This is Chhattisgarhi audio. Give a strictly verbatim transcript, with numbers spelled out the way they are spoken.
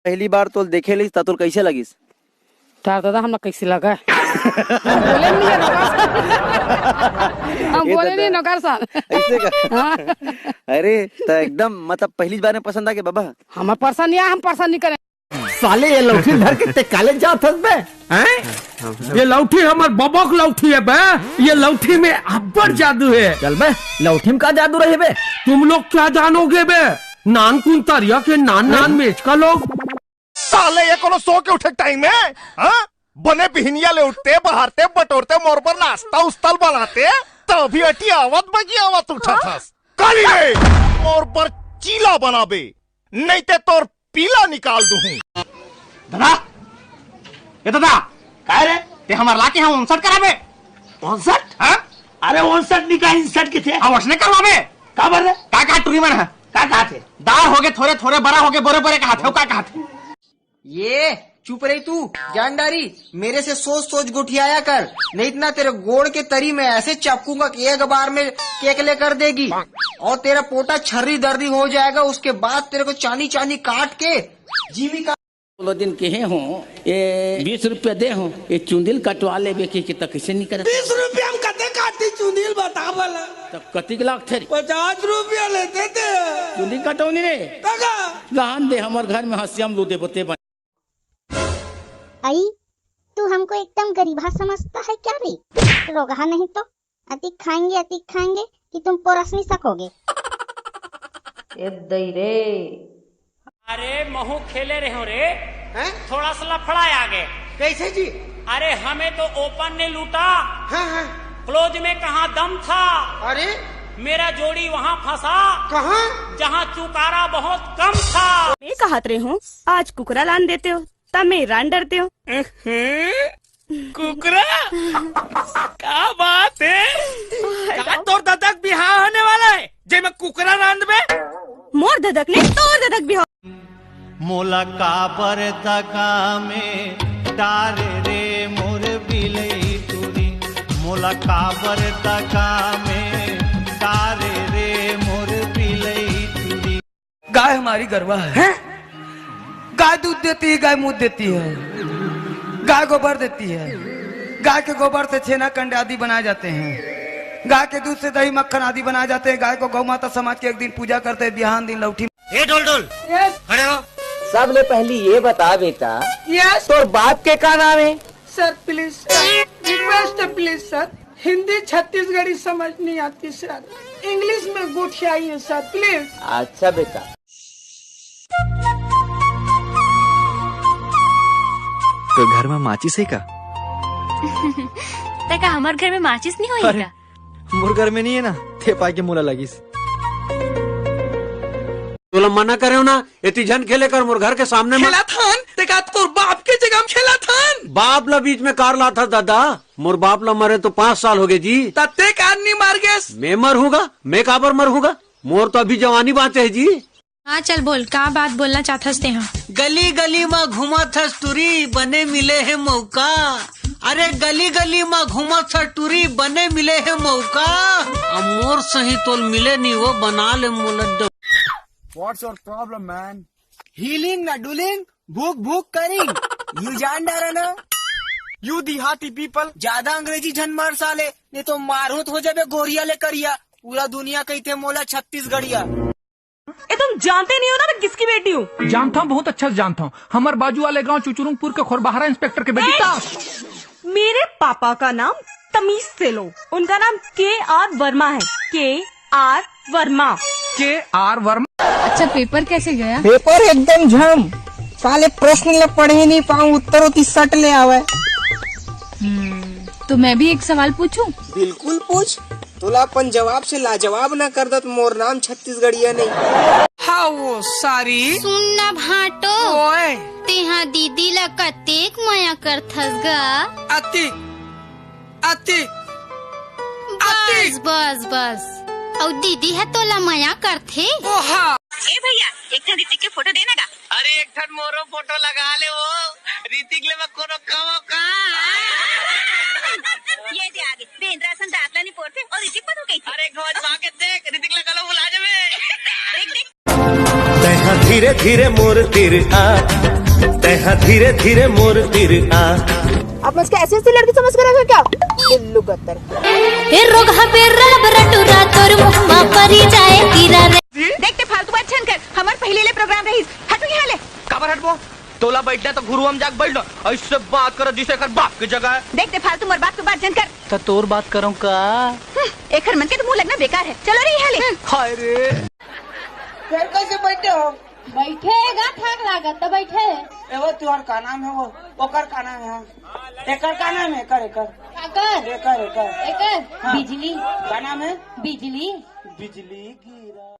पहली बार तोल देखे लिस, त तोल कैसे लगिस? तार दादा, हमला कैसे लगा? हम बोले नहीं है नौकर साहब। हम ये बोले दादा। नहीं नौकर साहब। ऐसे का? हाँ। अरे, त एकदम, मतलब, पहली बार में पसंद आ गया बाबा? हमें पसंद नहीं आया, हम पसंद नहीं करें। साले, ये लौठी धर के ते काले जात हस बे? हैं? ये लौठी हमर बबक लौठी है बे। ये लौठी में अब्बड़ जादू है। चल बे, लौठी में का जादू रही बे? तुम लोग क्या जानोगे बे? नान कुन तरिया के नान नान मेच का लोग। साले, ये कोनो सो के उठे टाइम है? हाँ? बने बिहनिया ले उठते, बहारते, बटोरते, मोर पर नाश्ता उस्ता ल बनाते, तभी अटी आवत बगी आवत उठत हस। काली रे, मोर पर चीला बनाबे, नहीं ते तोर पीला निकाल दूहूं। दादा, ए दादा, काय रे? ते हमर लाके यहाँ ओनसठ कराबे? ओनसठ? हाँ? अरे ओनसठ नहीं का, इनसठ के थे। हाँ, वसने करवाबे। का बर रे? का कहा टुरी मन है? का कहा थे? दार होगे थोरे थोरे, बरा होगे बोरे बोरे कहा थे, का कहा थे? ये चुप रही तू, जानदारी, मेरे से सोच सोच गोठियाया कर, नहीं इतना तेरे गोड़ के तरी में ऐसे चपकूंगा कि एक बार में केकले कर देगी। और तेरा पोटा छर्री दर्री हो जाएगा, उसके बाद तेरे को चानी चानी काट के जीवी का। बोलो दिन कहे हो, ये बीस रुपया दे हो, ये चुंदिल कटवा लेबे के, के त कैसे नहीं करे? बीस रुपया में कते काटी चुंदिल बता भला? तब कतिक लागथे रे? पचास रुपया लेते थे। चुंदिल कटौनी रे? तगा? लहान दे, हमर घर में हंसिया में लूदे बते बन। आई, तू हमको एकदम गरीबा समझता है क्या रे? रोगहा नहीं तो, अतिक खाएंगे, अतिक खाएंगे कि तुम पोरस नहीं सकोगे। ए दई रे। अरे महू खेले रहे हो रे। हैं? थोड़ा सा लफड़ा आ गए। कैसे जी? अरे हमें तो ओपन ने लूटा। हाँ, हाँ। क्लोज में कहा दम था। अरे? मेरा जोड़ी वहाँ फंसा। कहाँ? जहाँ चुकारा बहुत कम था। मैं कहत रहे हूँ, आज कुकरा लान देते हो, तब मैं ईरान डरते हो। कुकरा? का बात है? का तोर ददक बिहाव होने वाला है, जे मैं कुकरा रांध में? मोर ददक नहीं, तोर ददक बिहाव। मोला काबर दगा में डारे रे मोर बिलई टूरी, मोला काबर दगा में डारे रे मोर बिलई टूरी। गाय हमारी गरवा है। हैं? गाय दूध देती है, गाय मूत देती है, गाय गोबर देती है। गाय के गोबर से छेना कंडे आदि बनाए जाते हैं। गाय के दूध से दही मक्खन आदि बनाए जाते हैं। गाय को गौ माता समझ के एक दिन पूजा करते हैं, बिहान दिन लौठी। ए डोल डोल, Yes। खड़े हो। सबले पहली ये बता बेटा, Yes। तोर बाप के का नाम है? सर, please, सर, request है, please, सर। हिंदी छत्तीसगढ़ी समझ नहीं आती, सर। इंग्लिश में गोठियाइए, सर, please। अच्छा बेटा। तो घर में माचिस है का? ते का हमर घर में माचिस नहीं होई अरे, का? मोर घर में नहीं है ना, ते पाए के मोला लगिस। तोला मना करे हो ना, एती झन खेले कर मोर घर के सामने में। खेला थान, ते का तोर बाप के जगह में खेला थान। बाप ला बीच में कार ला था दादा, मोर बाप ला मरे तो पाँच साल हो गए जी। त ते का नहीं मर गेस? मैं मर हूँगा, मैं काबर मर हूँगा, मोर तो अभी जवानी बाँचे है जी। हाँ चल बोल, का बात बोलना चाहथस तेहा? गली गली म घूमत हस टूरी, बने मिले हे मौका। अरे गली गली म घूमत हस टूरी, बने मिले हे मौका। अब मोर सही तोल मिले नी, वो बना ले मोला dough-. What's your problem, man? Healing ना डुलिंग, भूख भूख करिंग। You जान डारा ना? You देहाती people, ज्यादा अंग्रेजी झन मार साले, नहीं तो मारहूं त हो जाबे गोरिया ले करिया। पूरा दुनिया कहिथे मोला छत्तीसगढ़िया। ए, तुम जानते नहीं हो ना मैं किसकी बेटी हूँ? जानता हूँ, बहुत अच्छा से जानता हूँ। हमर बाजू वाले गांव चुचुरुंगपुर के खोरबहरा इंस्पेक्टर के बेटी। ए, मेरे पापा का नाम तमीज से लो, उनका नाम के आर वर्मा है। के आर वर्मा। के आर वर्मा। अच्छा, पेपर कैसे गया? पेपर एकदम झम। साले प्रश्न ला पढ़े नहीं पाऊँ, उत्तर होती सट ले आवे। हम्म, तो मैं भी एक सवाल पूछूं? बिल्कुल पूछ। तोला अपन जवाब से लाजवाब ना कर दत, मोर नाम छत्तीसगढ़िया नहीं। हाँ वो सारी। सुन ना भाटो। ओए। तेहा दीदी ला कतेक मया करथस गा। अति, अति, बस, अति। बस, बस। अउ दीदी ह तोला मया करथे। ओहा। ए भैया, एक ठन ऋतिक के फोटो देना गा। अरे एक ठन मोरो फोटो लगा ले वो। ऋतिक ले मैं कोनो कहो का। ये दे आगे। बेंद्रा असन दांत ला नहीं पोरथे अउ ऋतिक पता कही। अरे एक बार माँ के देख, ऋतिक ला कलो बुला जावे। देख, देख। धीरे धीरे मोर तीर आ, तेहा धीरे धीरे मोर तीर आ। आप मुझको ऐसी ऐसी लड़की समझ कर रखे क्या? उल्लू कत्तर। हे रोगहा बेरा बरटुरा तोर मुहमा परी जाए कीरा रे। देख ते फालतू बात झन कर, हमर पहले ले प्रोग्राम रहीस। हटो यहाँ ले। काबर हटबो? तोला बैठना तो घुरुआ म जाके बैठ ना। ऐसे बात कर जैसे एकर बाप के जगह है। देख ते फालतू मोर बाप के बात झन कर। तो तोर बात करूँ का? हम्म, एकर मन के तो मुंह लगना बेकार है। चलो रे यहाँ ले। हाय रे। घर कैसे बैठे हो? बैठे हे गा, थाक लागत त बैठे हे। ए वो तुहार का नाम है वो? ओकर का नाम है? एकर का नाम है? एकर, एकर। काकर? एकर, एकर। एकर? हाँ। बिजली। का नाम है? बिजली। बिजली गिरा।